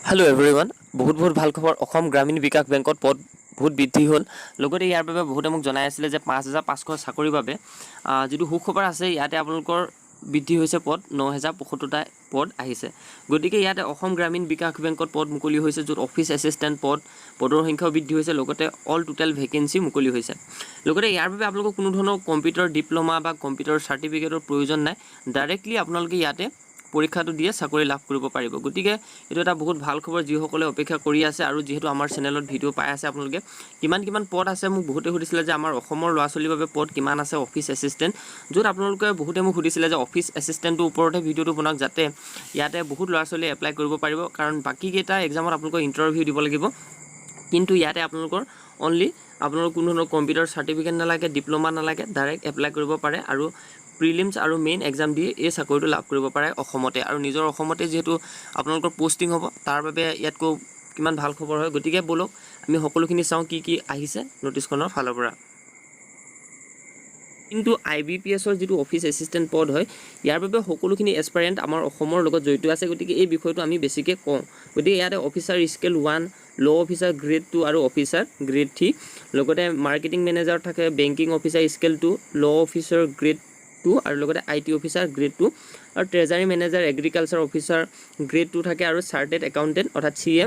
Hello' everyone, বহুত বহুত ভাল খবৰ। অসম গ্ৰামীণ বিকাশ বেংকত পদ বহুত বৃদ্ধি হ'ল। লগতে ইয়াৰ বাবে বহুতে মোক জনাই আছিলে যে 5500 চাকৰিৰ বাবে যিটো সুখবৰ আছে, ইয়াতে আপোনালোকৰ বৃদ্ধি হৈছে পদ, 9075টা পদ আহিছে। গতিকে ইয়াতে অসম গ্ৰামীণ বিকাশ বেংকত পদ মুকলি হৈছে, য'ত অফিচ এছিষ্টেণ্ট পদ, পদৰ সংখ্যাও বৃদ্ধি হৈছে, লগতে অল টোটেল ভেকেঞ্চি মুকলি হৈছে। লগতে ইয়াৰ বাবে আপোনালোকৰ কোনো ধৰণৰ কম্পিউটাৰ ডিপ্ল'মা বা কম্পিউটাৰ চাৰ্টিফিকেটৰ প্ৰয়োজন নাই। ডাইৰেক্টলি আপোনালোকে ইয়াতে পৰীক্ষাটো দিয়ে চাকৰি লাভ কৰিব পাৰিব। গতিকে এইটো এটা বহুত ভাল খবৰ যিসকলে অপেক্ষা কৰি আছে আৰু যিহেতু আমাৰ চেনেলত ভিডিঅ' পাই আছে আপোনালোকে। কিমান কিমান পদ আছে, মোক বহুতে সুধিছিলে যে আমাৰ অসমৰ ল'ৰা ছোৱালীৰ বাবে পদ কিমান আছে অফিচ এছিষ্টেণ্ট, য'ত আপোনালোকে বহুতে মোক সুধিছিলে যে অফিচ এছিষ্টেণ্টটোৰ ওপৰতহে ভিডিঅ'টো বনাওক, যাতে ইয়াতে বহুত ল'ৰা ছোৱালীয়ে এপ্লাই কৰিব পাৰিব। কাৰণ বাকীকেইটা এক্সামত আপোনালোকৰ ইণ্টাৰভিউ দিব লাগিব, কিন্তু ইয়াতে আপোনালোকৰ অনলি আপোনালোকৰ কোনো ধৰণৰ কম্পিউটাৰ চাৰ্টিফিকেট নালাগে, ডিপ্ল'মা নালাগে, ডাইৰেক্ট এপ্লাই কৰিব পাৰে আৰু প্ৰিলিমছ আৰু মেইন এক্সাম দি এই চাকৰিটো লাভ কৰিব পাৰে অসমতে। আৰু নিজৰ অসমতে যিহেতু আপোনালোকৰ পষ্টিং হ'ব, তাৰ বাবে ইয়াতকৈ কিমান ভাল খবৰ হয়! গতিকে ব'লক, আমি সকলোখিনি চাওঁ কি কি আহিছে ন'টিছখনৰ ফালৰ পৰা। কিন্তু আইবিপিএছৰ যিটো অফিচ এছিষ্টেণ্ট পদ হয়, ইয়াৰ বাবে সকলোখিনি এছপাৰেণ্ট আমাৰ অসমৰ লগত জড়িত আছে। গতিকে এই বিষয়টো আমি বেছিকৈ কওঁ। গতিকে ইয়াতে Officer Scale 1, Law Officer Grade 2 আৰু অফিচাৰ গ্ৰেড 3, লগতে মাৰ্কেটিং মেনেজাৰ থাকে, Banking Officer Scale 2, Law Officer Grade 2 আৰু লগতে IT officer grade 2 আৰু Treasury Manager, Agriculture Officer Grade 2 থাকে আৰু চাৰ্টেড একাউণ্টেণ্ট অৰ্থাৎ চি এ,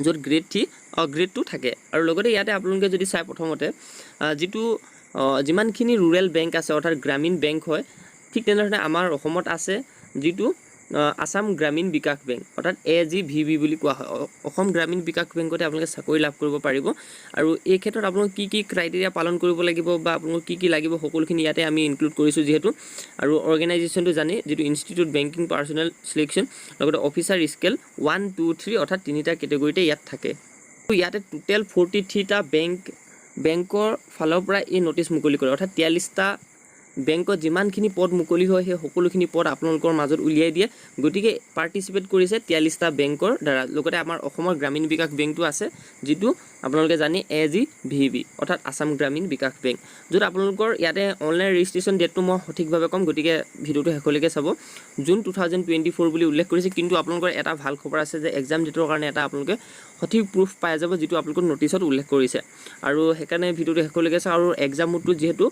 য'ত গ্ৰেড 3, গ্ৰেড 2 থাকে। আৰু লগতে ইয়াতে আপোনালোকে যদি চাই, প্ৰথমতে যিটো যিমানখিনি ৰুৰেল বেংক আছে, অৰ্থাৎ গ্ৰামীণ বেংক হয়, ঠিক তেনেধৰণে আমাৰ অসমত আছে যিটো আছাম গ্ৰামীণ বিকাশ বেংক, অৰ্থাৎ এজিভিবি বুলি কোৱা হয়। অসম গ্ৰামীণ বিকাশ বেংকতে আপোনালোকে চাকৰি লাভ কৰিব পাৰিব। আৰু এই ক্ষেত্ৰত আপোনালোক কি কি ক্ৰাইটেৰিয়া পালন কৰিব লাগিব বা আপোনালোক কি কি লাগিব, সকলোখিনি ইয়াতে আমি ইনক্লুড কৰিছোঁ যিহেতু। আৰু অৰ্গেনাইজেশ্যনটো জানি, যিটো ইনষ্টিটিউট বেংকিং পাৰ্চনেল চিলেকশ্যন, লগতে অফিচাৰ স্কেল 1, 2, 3, অৰ্থাৎ তিনিটা কেটেগৰীতে ইয়াত থাকে। ইয়াতে টোটেল 43টা বেংকৰ ফালৰ পৰা এই ন'টিছ মুকলি কৰে, অৰ্থাৎ 43টা বেংকত যিমানখিনি পদ মুকলি হয়, সেই সকলোখিনি পদ আপোনালোকৰ মাজত উলিয়াই দিয়ে। গতিকে পাৰ্টিচিপেট কৰিছে 43টা বেংকৰ দ্বাৰা। লগতে আমাৰ অসমৰ গ্ৰামীণ বিকাশ বেংকটো আছে, যিটো আপোনালোকে জানি এজিভিবি, অৰ্থাৎ আছাম গ্ৰামীণ বিকাশ বেংক, য'ত আপোনালোকৰ ইয়াতে অনলাইন ৰেজিষ্ট্ৰেশ্যন ডেটটো মই সঠিকভাৱে ক'ম। গতিকে ভিডিঅ'টো শেষলৈকে চাব। জুন 2024 বুলি উল্লেখ কৰিছে। কিন্তু আপোনালোকৰ এটা ভাল খবৰ আছে যে এক্সাম ডেটৰ কাৰণে এটা আপোনালোকে সঠিক প্ৰুফ পাই যাব, যিটো আপোনালোকৰ ন'টিছত উল্লেখ কৰিছে। আৰু সেইকাৰণে ভিডিঅ'টো শেষলৈকে চাওঁ। আৰু এক্সাম মোডটো যিহেতু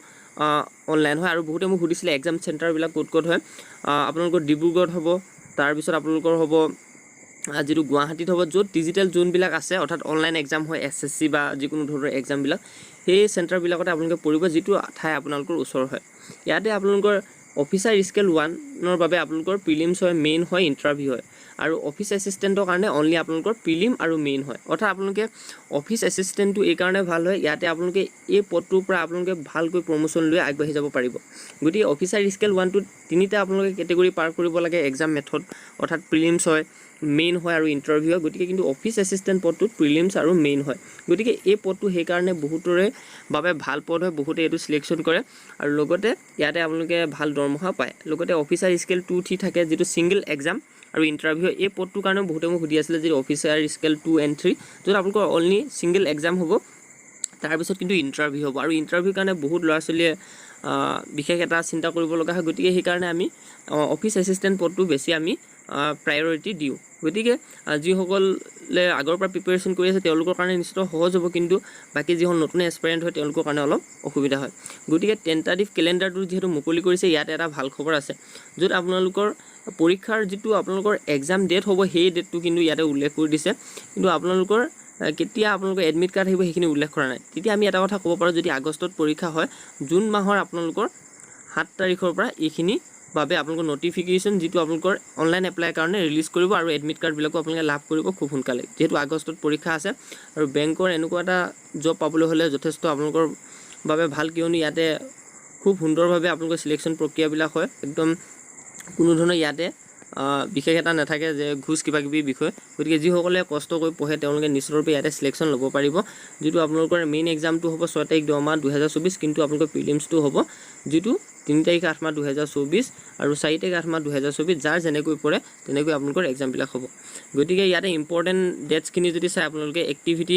অনলাইন হয়। আৰু বহুতে মোক সুধিছিলে এক্সাম চেণ্টাৰবিলাক ক'ত ক'ত হয়। আপোনালোকৰ ডিব্ৰুগড়ত হ'ব, তাৰপিছত আপোনালোকৰ হ'ব যিটো গুৱাহাটীত হ'ব, য'ত ডিজিটেল জোনবিলাক আছে, অৰ্থাৎ অনলাইন এক্সাম হয়, এছএছচি বা যিকোনো ধৰণৰ এক্সামবিলাক, সেই চেণ্টাৰবিলাকতে আপোনালোকে পৰিব, যিটো ঠাই আপোনালোকৰ ওচৰ হয়। ইয়াতে আপোনালোকৰ অফিচাৰ স্কেল 1ৰ বাবে আপোনালোকৰ প্ৰিলিমছ হয়, মেইন হয়, ইণ্টাৰভিউ হয় আৰু অফিচ এছিষ্টেণ্টৰ কাৰণে অনলি আপোনালোকৰ প্ৰিলিম আৰু মেইন হয়। অৰ্থাৎ আপোনালোকে অফিচ এছিষ্টেণ্টটো এই কাৰণে ভাল হয়, ইয়াতে আপোনালোকে এই পদটোৰ পৰা আপোনালোকে ভালকৈ প্ৰমোশ্যন লৈ আগবাঢ়ি যাব পাৰিব। গতিকে অফিচাৰ স্কেল 1টোত তিনিটা আপোনালোকে কেটেগৰী পাৰ কৰিব লাগে এক্সাম মেথড, অৰ্থাৎ প্ৰিলিমছ হয়, মেইন হয় আৰু ইণ্টাৰভিউ হয়। গতিকে কিন্তু অফিচ এছিষ্টেণ্ট পদটোত প্ৰিলিমছ আৰু মেইন হয়। গতিকে এই পদটো সেইকাৰণে বহুতৰে বাবে ভাল পদ হয়, বহুতে এইটো চিলেকশ্যন কৰে আৰু লগতে ইয়াতে আপোনালোকে ভাল দৰমহা পায়। লগতে অফিচাৰ স্কেল 2, 3 থাকে, যিটো ছিংগল এক্সাম আৰু ইণ্টাৰভিউ। এই পদটোৰ কাৰণেও বহুতে মোক সুধি আছিলে, যিটো অফিচাৰ স্কেল 2 এণ্ড 3, য'ত আপোনালোকৰ অনলি ছিংগল এক্সাম হ'ব, তাৰপিছত কিন্তু ইণ্টাৰভিউ হ'ব। আৰু ইণ্টাৰভিউৰ কাৰণে বহুত ল'ৰা ছোৱালীয়ে বিশেষ এটা চিন্তা কৰিব লগা হয়। গতিকে সেইকাৰণে আমি অফিচ এছিষ্টেণ্ট পদটো বেছি আমি প্ৰায়ৰিটি দিওঁ। গতিকে যিসকলে আগৰ পৰা প্ৰিপেৰেশ্যন কৰি আছে, তেওঁলোকৰ কাৰণে নিশ্চিত সহজ হ'ব, কিন্তু বাকী যিসকল নতুন এছপাৰেণ্ট হয়, তেওঁলোকৰ কাৰণে অলপ অসুবিধা হয়। গতিকে টেণ্টাটিভ কেলেণ্ডাৰটো যিহেতু মুকলি কৰিছে, ইয়াত এটা ভাল খবৰ আছে, য'ত আপোনালোকৰ পৰীক্ষাৰ যিটো আপোনালোকৰ এক্সাম ডেট হ'ব, সেই ডেটটো কিন্তু ইয়াতে উল্লেখ কৰি দিছে। কিন্তু আপোনালোকৰ কেতিয়া আপোনালোকৰ এডমিট কাৰ্ড আহিব, সেইখিনি উল্লেখ কৰা নাই। তেতিয়া আমি এটা কথা ক'ব পাৰোঁ, যদি আগষ্টত পৰীক্ষা হয়, জুন মাহৰ আপোনালোকৰ 7 তাৰিখৰ পৰা এইখিনি বাবে আপোনালোকৰ ন'টিফিকেশ্যন, যিটো আপোনালোকৰ অনলাইন এপ্লাইৰ কাৰণে ৰিলিজ কৰিব আৰু এডমিট কাৰ্ডবিলাকো আপোনালোকে লাভ কৰিব খুব সোনকালে, যিহেতু আগষ্টত পৰীক্ষা আছে। আৰু বেংকৰ এনেকুৱা এটা জব পাবলৈ হ'লে যথেষ্ট আপোনালোকৰ বাবে ভাল, কিয়নো ইয়াতে খুব সুন্দৰভাৱে আপোনালোকৰ চিলেকশ্যন প্ৰক্ৰিয়াবিলাক হয়। একদম কোনো ধৰণৰ ইয়াতে বিশেষ এটা নাথাকে যে ঘোচ কিবা কিবি বিষয়। গতিকে যিসকলে কষ্ট কৰি পঢ়ে, তেওঁলোকে নিশ্চিতৰূপে ইয়াতে চিলেকশ্যন ল'ব পাৰিব। যিটো আপোনালোকৰ মেইন এক্সামটো হ'ব 6 তাৰিখ 10 মাহ 2024, কিন্তু আপোনালোকৰ প্ৰিলিমছটো হ'ব যিটো 3 তাৰিখ 8 মাহ 2024 আৰু 4 তাৰিখ 8 মাহ 2024, যাৰ যেনেকৈ পৰে তেনেকৈ আপোনালোকৰ এক্সামবিলাক হ'ব। গতিকে ইয়াতে ইম্পৰ্টেণ্ট ডেটছখিনি যদি চাই আপোনালোকে, এক্টিভিটি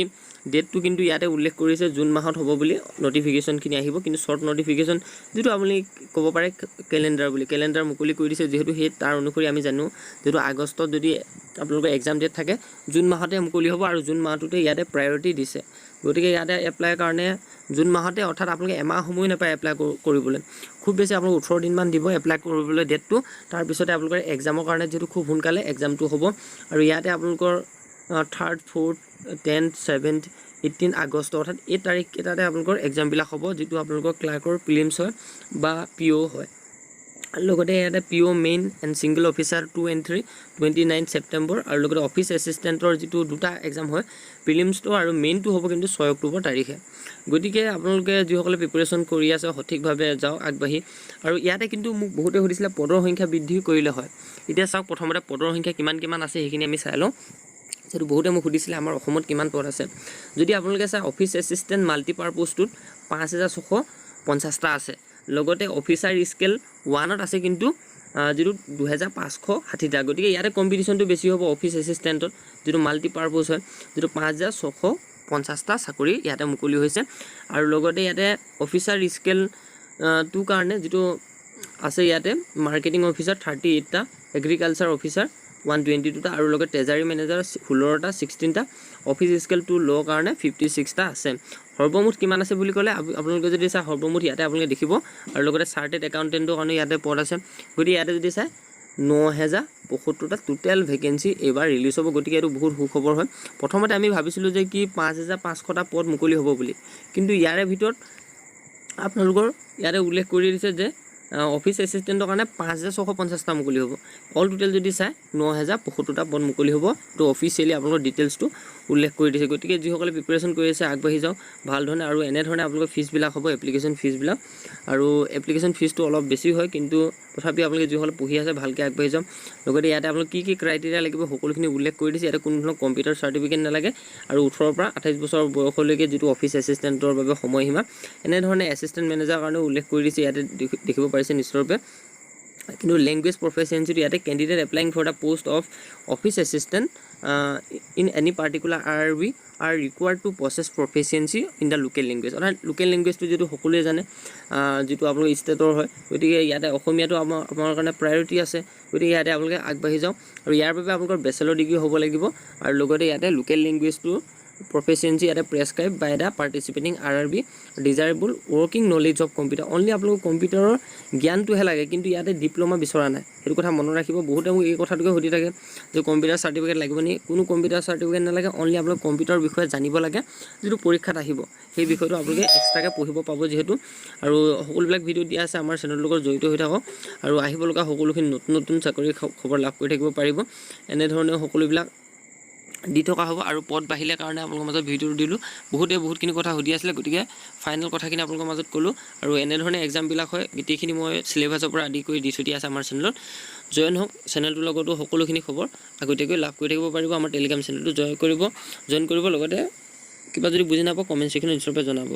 ডেটটো কিন্তু ইয়াতে উল্লেখ কৰিছে, জুন মাহত হ'ব বুলি নটিফিকেশ্যনখিনি আহিব। কিন্তু শ্বৰ্ট নটিফিকেশ্যন যিটো আপুনি ক'ব পাৰে কেলেণ্ডাৰ বুলি, কেলেণ্ডাৰ মুকলি কৰি দিছে যিহেতু, সেই তাৰ অনুসৰি আমি জানো, যিহেতু আগষ্টত যদি আপোনালোকৰ এক্সাম ডেট থাকে, জুন মাহতে মুকলি হ'ব আৰু জুন মাহটোতে ইয়াতে প্ৰায়ৰিটি দিছে। গতিকে ইয়াতে এপ্লাইৰ কাৰণে জুন মাহতে, অৰ্থাৎ আপোনালোকে এমাহ সময় নাপায় এপ্লাই কৰিবলৈ। খুব বেছি আপোনালোক 18 দিনমান দিব এপ্লাই কৰিবলৈ ডেটটো। তাৰপিছতে আপোনালোকৰ এক্সামৰ কাৰণে যিহেতু খুব সোনকালে এক্সামটো হ'ব। আৰু ইয়াতে আপোনালোকৰ third, fourth, 10th, 7th, 18 August, অৰ্থাৎ এই তাৰিখকেইটাতে আপোনালোকৰ এক্সামবিলাক হ'ব, যিটো আপোনালোকৰ ক্লাৰ্কৰ প্ৰিলিমছ হয় বা পি অ' হয়। লগতে ইয়াতে PO main and single officer two and three 29 September আৰু লগতে অফিচ এছিষ্টেণ্টৰ যিটো দুটা এক্সাম হয়, প্ৰিলিমছটো আৰু মেইনটো হ'ব কিন্তু 6 অক্টোবৰ তাৰিখে। গতিকে আপোনালোকে যিসকলে প্ৰিপেৰেশ্যন কৰি আছে, সঠিকভাৱে যাওক আগবাঢ়ি। আৰু ইয়াতে কিন্তু মোক বহুতে সুধিছিলে, পদৰ সংখ্যা বৃদ্ধি কৰিলে হয়। এতিয়া চাওক, প্ৰথমতে পদৰ সংখ্যা কিমান কিমান আছে সেইখিনি আমি চাই লওঁ, যিহেতু বহুতে মোক সুধিছিলে আমাৰ অসমত কিমান পদ আছে। যদি আপোনালোকে চাই, অফিচ এছিষ্টেণ্ট মাল্টিপাৰপ'জটোত 5650টা আছে। লগতে অফিচাৰ স্কেল ওৱানত আছে কিন্তু যিটো 2560টা। গতিকে ইয়াতে কম্পিটিশ্যনটো বেছি হ'ব অফিচ এছিষ্টেণ্টত, যিটো মাল্টিপাৰপ'জ হয়, যিটো 5650টা চাকৰি ইয়াতে মুকলি হৈছে। আৰু লগতে ইয়াতে অফিচাৰ স্কেল টু কাৰণে যিটো আছে, ইয়াতে মাৰ্কেটিং অফিচাৰ 38টা, এগ্ৰিকালচাৰ অফিচাৰ 122টা আৰু লগতে ট্ৰেজাৰী মেনেজাৰ 16টা, 16টা, অফিচ স্কেল টু ল' কাৰণে 56টা আছে। সৰ্বমুঠ কিমান আছে বুলি ক'লে আপোনালোকে যদি চায়, সৰ্বমুঠ ইয়াতে আপোনালোকে দেখিব। আৰু লগতে চাৰ্টেড একাউণ্টেণ্টৰ কাৰণে ইয়াতে পদ আছে। গতিকে ইয়াতে যদি চায়, 9075টা টোটেল ভেকেঞ্চি এইবাৰ ৰিলিজ হ'ব। গতিকে এইটো বহুত সুখবৰ হয়। প্ৰথমতে আমি ভাবিছিলোঁ যে কি 5500টা পদ মুকলি হ'ব বুলি, কিন্তু ইয়াৰে ভিতৰত আপোনালোকৰ ইয়াতে উল্লেখ কৰি দিছে যে অফিচ এছিষ্টেণ্টৰ কাৰণে 5650টা মুকলি হ'ব। অল টোটেল যদি চায়, 9075টা পদ মুকলি হ'ব। এইটো অফিচিয়েলি আপোনালোকৰ ডিটেইলছটো উল্লেখ কৰি দিছে। গতিকে যিসকলে প্ৰিপেৰেশ্যন কৰি আছে, আগবাঢ়ি যাওক ভাল ধৰণে। আৰু এনেধৰণে আপোনালোকৰ ফিজবিলাক হ'ব, এপ্লিকেশ্যন ফিজবিলাক। আৰু এপ্লিকেশ্যন ফিজটো অলপ বেছি হয়, কিন্তু তথাপি আপোনালোকে যিসকলে পঢ়ি আছে, ভালকৈ আগবাঢ়ি যাওক। লগতে ইয়াতে আপোনালোক কি কি ক্ৰাইটেৰিয়া লাগিব সকলোখিনি উল্লেখ কৰি দিছে। ইয়াতে কোনো ধৰণৰ কম্পিউটাৰ চাৰ্টিফিকেট নালাগে আৰু 18ৰ পৰা 28 বছৰ বয়সলৈকে যিটো অফিচ এছিষ্টেণ্টৰ বাবে সময়সীমা, এনেধৰণে এছিষ্টেণ্ট মেনেজাৰৰ কাৰণেও উল্লেখ কৰি দিছে ইয়াতে, দেখিব পাৰিছে নিশ্চিতৰূপে। কিন্তু লেংগুৱেজ প্ৰফিচিয়েঞ্চিটো ইয়াতে, candidate applying for the post of office assistant in any particular RRB are required to possess proficiency in the local language। অৰ্থাৎ লোকেল লেংগুৱেজটো যিটো সকলোৱে জানে, যিটো আপোনালোকৰ ষ্টেটৰ হয়। গতিকে ইয়াতে অসমীয়াটো আমাৰ কাৰণে প্ৰায়ৰিটি আছে। গতিকে ইয়াতে আপোনালোকে আগবাঢ়ি যাওক। আৰু ইয়াৰ বাবে আপোনালোকৰ বেচেলৰ ডিগ্ৰী হ'ব লাগিব আৰু লগতে ইয়াতে লোকেল লেংগুৱেজটো প্ৰফিচিয়েঞ্চি ইয়াতে prescribe by the participating RRB, desirable working knowledge of computer। Only আপোনালোকৰ কম্পিউটাৰৰ জ্ঞানটোহে লাগে, কিন্তু ইয়াতে ডিপ্ল'মা বিচৰা নাই, সেইটো কথা মনত ৰাখিব। বহুতে মোক এই কথাটোকে সুধি থাকে যে কম্পিউটাৰ চাৰ্টিফিকেট লাগিব নেকি? কোনো কম্পিউটাৰ চাৰ্টিফিকেট নালাগে। অনলি আপোনালোক কম্পিউটাৰৰ বিষয়ে জানিব লাগে, যিটো পৰীক্ষাত আহিব সেই বিষয়টো আপোনালোকে এক্সট্ৰাকৈ পঢ়িব পাব যিহেতু। আৰু সকলোবিলাক ভিডিঅ' দিয়া আছে আমাৰ চেনেলটোৰ লগত জড়িত হৈ থাকক আৰু আহিব লগা সকলোখিনি নতুন নতুন চাকৰিৰ খবৰ লাভ কৰি থাকিব পাৰিব। এনেধৰণে সকলোবিলাক দি থকা হ'ব। আৰু পদ বাঢ়িলে কাৰণে আপোনালোকৰ মাজত ভিডিঅ'টো দিলোঁ। বহুতে বহুতখিনি কথা সুধি আছিলে, গতিকে ফাইনেল কথাখিনি আপোনালোকৰ মাজত ক'লোঁ। আৰু এনেধৰণে এক্সামবিলাক হয়, গোটেইখিনি মই চিলেবাছৰ পৰা আদি কৰি দি থৈ দিয়া আছে আমাৰ চেনেলত। জইন হওক চেনেলটোৰ লগতো, সকলোখিনি খবৰ আগতীয়াকৈ লাভ কৰি থাকিব পাৰিব। আমাৰ টেলিগ্ৰাম চেনেলটো জইন কৰিব। লগতে কিবা যদি বুজি নাপাওঁ, কমেণ্ট ছেকশ্যনত নিশ্চয়কৈ জনাব।